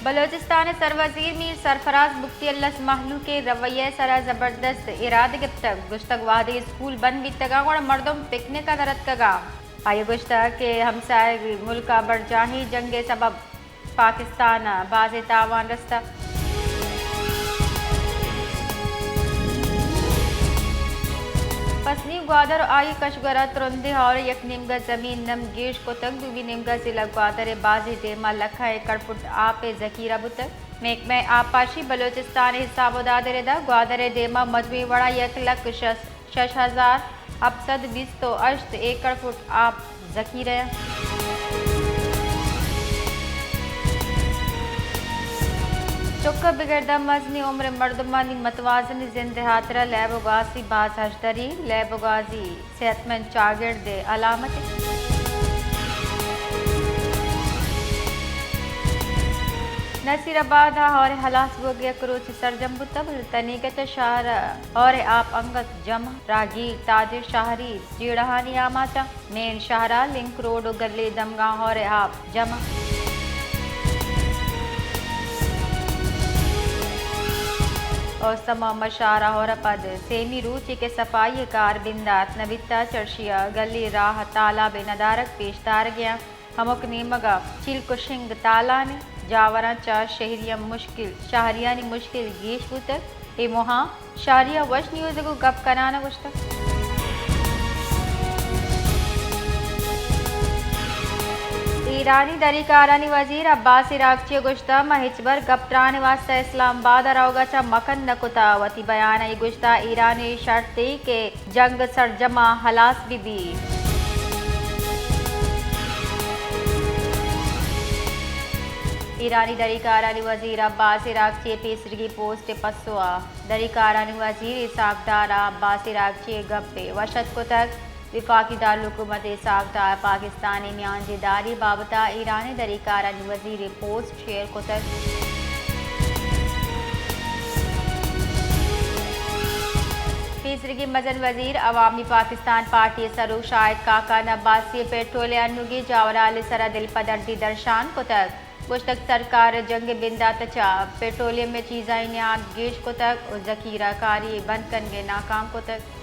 بلوچستان ءِ سروزیر میر سرفراز بگٹی ءَ لس مھلوکیں رویہ ءِ سرا زبردست ایراد گپتگ۔ گوشتگ، وھدے اسکول بند بیتگ اَنت گڑا مردم پکنک ءَ در اتکگ اَنت۔ آئی ءَ گوشتگ کہ ھمساھگ ملک ءَ برجاھیں جنگ ءِ سبب پاکستان ءَ بازیں تاوان رستہ۔ پسنی گوادر ءُ آئی ءِ کشگور ءَ ترندیں ھور ءِ یک نیمگ ءَ زمین نم گیش کتگ، دومی نیمگ ءَ ضلع گوادر ءِ بازیں ڈیم ءَ لکھاں ایکڑ فٹ آپ ءِ ذخیرہ بوتگ۔ محکمہ آبپاشی بلوچستان ءِ ھساب ءُ داد ءِ ردا گوادر ءِ ڈیم ءَ مجموعی وڑا یک لکھ شش شش ھزار ھپت سد بیست ءُ ھشت ایکڑ فٹ آپ ذخیرہ اِنت۔ چک ءِ بگر داں مزنیں عمر ءِ مردمانی متوازنیں زند ءِ ھاترا لیب ءُ گوازی باز ھژدری، لیب ءُ گوازی صحت مند چاگرد ءِ علامت اِنت۔ نصیر آباد ءَ ھور ءِ ھلاس بوگ ءَ یک روچے سرجم بوتگ، بلے تنیگت ءِ شھر ءَ ھور ءِ آپ انگت جمع، راھگیر، تاجر، شھری جیڑھانی آماچ اَنت۔ مین شھر ءَ لنک روڈ ءُ گلی دمگاں ھور ءِ آپ جمع۔ اوستہ محمد شھر ءَ ھور ءَ پد سیمی روچے کہ صفائی ءِ کار بندات نہ بیتگ، چرشی ءَ گلی، راہ، تالاب ءِ ندارگ پیش دارگ ءَ اَنت۔ ھمک نیمگ ءَ چیلک ءُ شنگ تالان اَنت۔ جاوراں چہ شھریاں مشکل، شھریانی مشکل گیش بوتگ۔ اے موہ ءَ شھری ءَ وش نیوز ءَ گوں گپ کنان ءَ گوشتگ۔ ایرانی دری کارانی وزیر عباس عراقچی ءَ گوشتگ، ما ھچبر گپ تران ءِ واستہ اسلام آباد ءَ روگ ءَ چہ مکن نہ کتگ۔ وتی بیان ءَ اے گوشتگ، ایران ءِ شرط اِنت کہ جنگ سرجم ءَ ھلاس بہ بیت۔ ایرانی دری کارانی وزیر عباس عراقچی ءِ پیسریگیں پوسٹ ءِ پسو ءَ دری کارانی وزیر اسحاق ڈار ءَ عباس عراقچی ءِ گپ ءَ وش اتک کتگ۔ وفاقی دارالحکومت اسحاق ڈار ءَ پاکستانی میانجی داری ءِ بابت ءَ ایرانی دری کارانی وزیر ءِ پوسٹ شیئر کتگ۔ پیسریگیں مزن وزیر عوامی پاکستان پارٹی ءِ سروک شاہد خاقان عباسی ءَ پیٹرول ءِ انوگیں جاورھال ءِ سرا دلپدردی درشان کتگ۔ گوشتگ، سرکار ءَ جنگ ءِ بندات ءَ چہ پیٹرولیم ءِ چیزانی نیاد گیش کتگ ءُ ذخیرہ کاری ءَ بند کنگ ءَ ناکام کتگ۔